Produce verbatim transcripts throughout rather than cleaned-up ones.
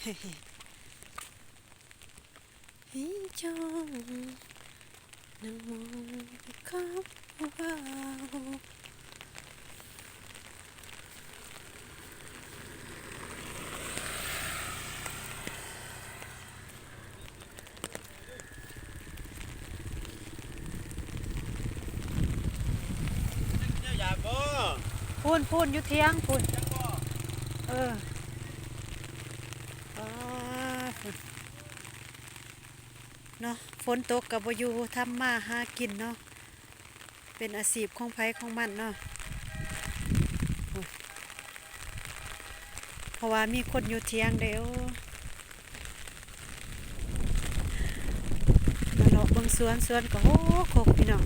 เฮ้ย จงนั่งมองกับเบาๆ พูนพูนอยู่เถียงพูน เออ อ่า พูน เนาะ ฝนตกก็บ่อยู่ทำมาหากินเนาะ เป็นอาชีพของไผของมันเนาะ เพราะว่ามีคนอยู่เถียงเด้อ มาเลาะเบิ่งสวน สวนก็โหกโคกพี่น้อง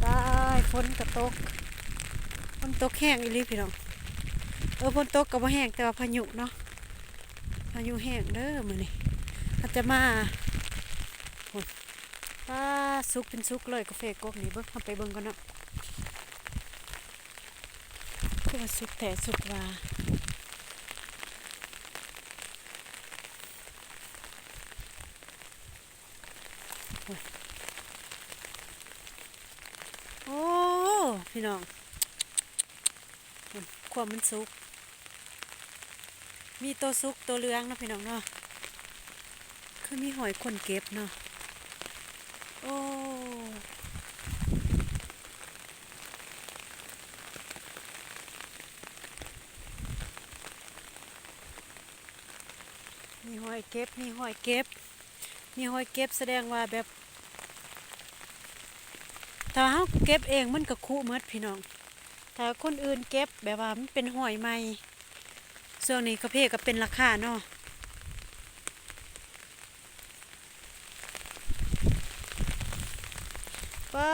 ตาย ฝนก็ตก ฝนตกแฮงอีหลีพี่น้อง เออ ฝนตกก็บ่แฮง แต่ว่าพายุเนาะ พายุแฮงเด้อมื้อนี้ อาจจะมา โอ้ย ป้า สุกเป็นสุกเลยกาแฟกกนี่ เบิ่ง เฮาไปเบิ่งก่อนเนาะ คือว่าสุกแท้สุกว่า โอ้ พี่น้อง ความมันสุก มีตัวสุกตัวเหลืองเนาะพี่น้องเนาะ คือมีหอยคนเก็บเนาะ โอ้ มีหอยเก็บ มีหอยเก็บ มีหอยเก็บแสดงว่าแบบ ถ้าเฮาเก็บเองมันก็คุหมดพี่น้อง ถ้าคนอื่นเก็บแบบว่ามันเป็นหอยใหม่ ช่วงนี้กาแฟก็เป็นราคาเนาะ ป้า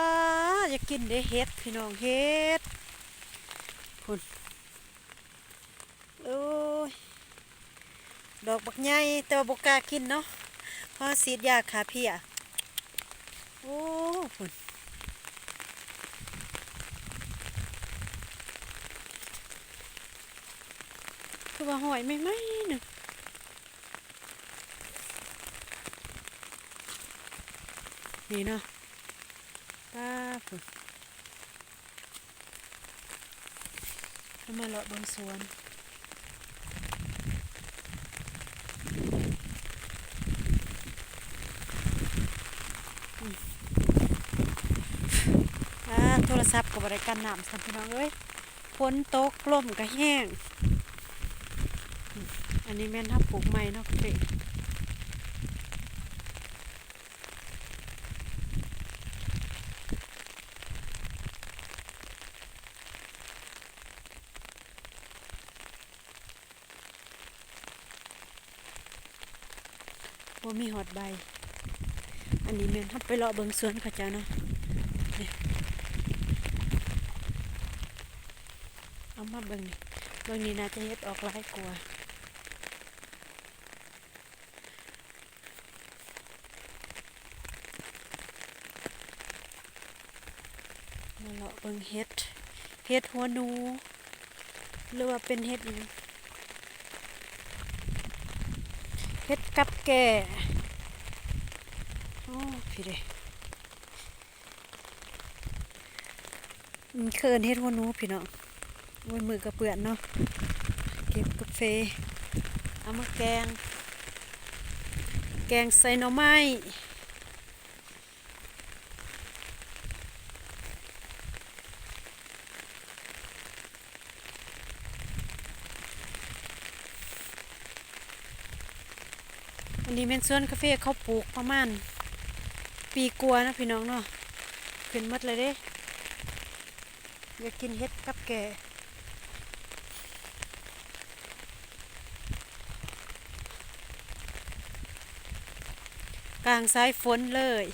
อยากกินเด้เห็ดพี่น้อง เห็ด พุ้น โอ้ย ดอกบักใหญ่ แต่ว่าบ่กล้ากินเนาะ เพราะฉีดยาฆ่าเพลี้ย โอ้ พุ้น คือว่าหอยใหม่ๆ หนึ่ง นี่เนาะ ป้า พุ้น เฮามาเลาะเบิ่งสวน อืม อ่า โทรศัพท์ก็บ่ได้กันน้ำซ้ำพี่น้องเอ้ย ฝนตก ลมก็แฮง อืม อันนี้แม่นเฮาปลูกใหม่เนาะกาแฟ บ่มีฮอดใบ อันนี้แม่นเฮาไปเลาะเบิ่งสวนเขาเจ้าเนาะ นี่ เอามาเบิ่งนี่ เบิ่งนี่น่าจะเห็ดออกหลายกว่า มาเลาะเบิ่งเห็ด เห็ดหัวหนู หรือว่าเป็นเห็ดหยัง เห็ดกับแก้ โอ้ พี้เด้ อืม เคิ่นเห็ดหัวหนูพี่น้อง โอ้ย มือก็เปื้อนเนาะ เก็บกาแฟ เอามาแกง แกงใส่หน่อไม้ อันนี้แม่นสวนกาแฟเขาปลูกประมาณปีกว่านะพี่น้องเนาะ ขึ้นหมดเลยเด้ อยากกินเห็ดกับแก้ กลางสายฝนเลย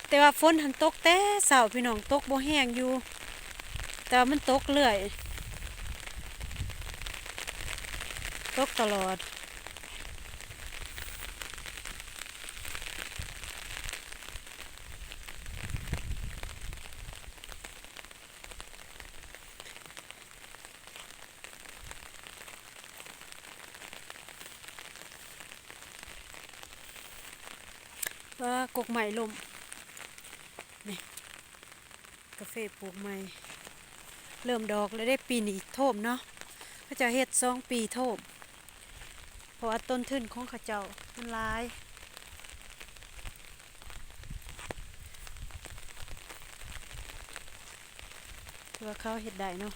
แต่ว่าฝนหั้นตกแต่เช้าพี่น้อง ตกบ่แฮงอยู่ แต่ว่ามันตกเรื่อย ตกตลอด ก็กกไม้ล้ม นี่ กาแฟปลูกใหม่ เริ่มดอกแล้วได้ปีนี้โทมเนาะ เขาเจ้าเฮ็ดสองปีโทม เพราะว่าต้นทุนของเขาเจ้ามันหลาย ถือว่าเขาเฮ็ดได้เนาะ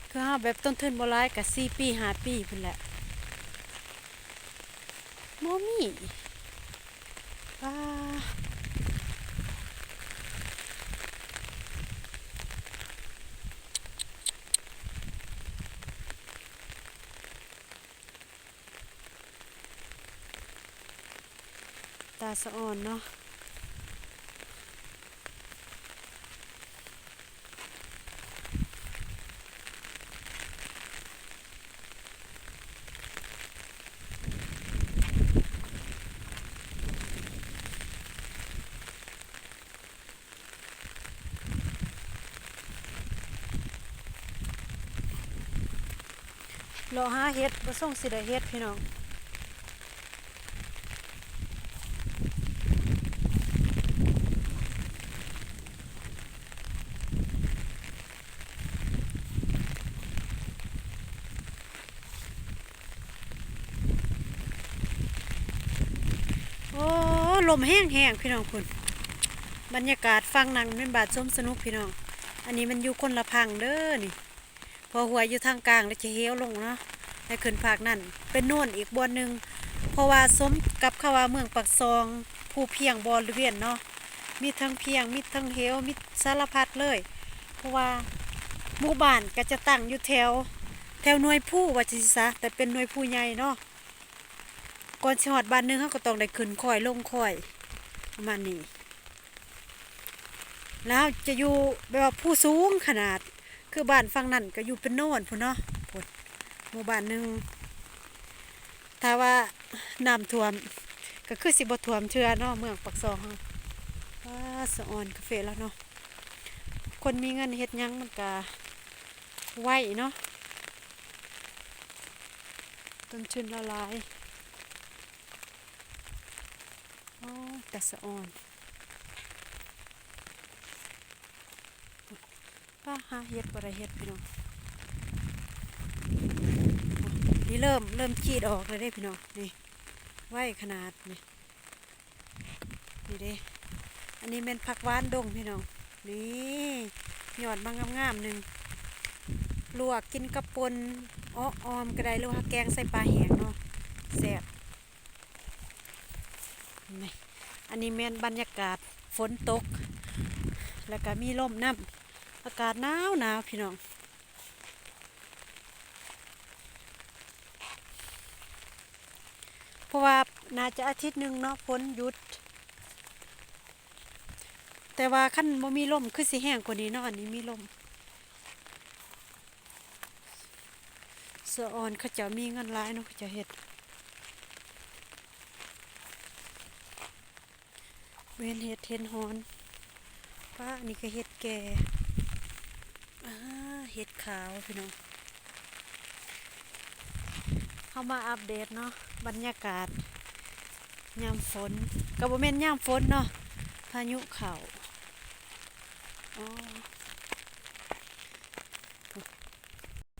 คือเฮาแบบต้นทุนบ่หลายก็สี่ปีห้าปีพู้นแหละ บ่มี ว้า ตาสะอ่อนเนาะ เลาะหาเห็ด บ่ส่งสิได้เห็ดพี่น้อง โอ้ ลมแฮงๆ พี่น้องคุณ บรรยากาศฝั่งนั้นเป็นบาดชมสนุกพี่น้อง อันนี้มันอยู่คนละฝั่งเด้อนี่ เพราะห้วยอยู่ทางกลางแล้วจะเหวลงเนาะ ให้ขึ้นภาคนั้น เป็นโน่นอีกบ่อนหนึ่ง เพราะว่าสมกับเขาว่าเมืองปากซอง ภูเพียงบริเวณเนาะ มีทั้งเพียง มีทั้งเหว มีสารพัดเลย เพราะว่าหมู่บ้านก็จะตั้งอยู่แถว แถวหน่วยภูว่าจังซี้ซะ แต่เป็นหน่วยภูใหญ่เนาะ ก่อนสิฮอดบ้านหนึ่ง เราก็ต้องได้ขึ้นค่อยลงค่อย ประมาณนี้ แล้วจะอยู่แบบว่าภูสูงขนาด คือบ้านฝั่งนั้นก็อยู่เป็นโน่นพู้นเนาะ พู้น หมู่บ้านหนึ่ง ถ้าว่าน้ำท่วม ก็คือสิบ่ท่วมเทื่อเนาะ เมืองปากซองเฮา ว้า สะอ่อนกาแฟแล้วเนาะ คนมีเงินเฮ็ดหยังมันก็ไวเนาะ ต้นทุนละหลาย โอ้ ตาสะอ่อน ป้าหาเห็ดบ่ได้เห็ดพี่น้อง นี่เริ่ม เริ่มขีดออกเลยเด้พี่น้อง นี่ ไวขนาดนี่ นี่เด้ อันนี้แม่นผักหวานดงพี่น้อง นี่ ยอดมางามๆหนึ่ง ลวกกินกับป่น อ้อ ออมก็ได้ หรือว่าแกงใส่ปลาแห้งเนาะ แซ่บ นี่ อันนี้แม่นบรรยากาศฝนตก แล้วก็มีลมนำ อากาศหนาวหนาวพี่น้อง เพราะว่าน่าจะอาทิตย์หนึ่งเนาะ ฝนหยุด แต่ว่าคันบ่มีลมคือสิแฮงกว่านี้เนาะ อันนี้มีลม สะอ่อนเขาเจ้ามีเงินหลายเนาะ เขาเจ้าเฮ็ด เห็นเห็ด เห็นหอน ป้า อันนี้ก็เห็ดแก่ อ่า เห็ดขาวพี่น้อง เฮามาอัปเดตเนาะ บรรยากาศยามฝน ก็บ่แม่นยามฝนเนาะ พายุเข้า อ๋อ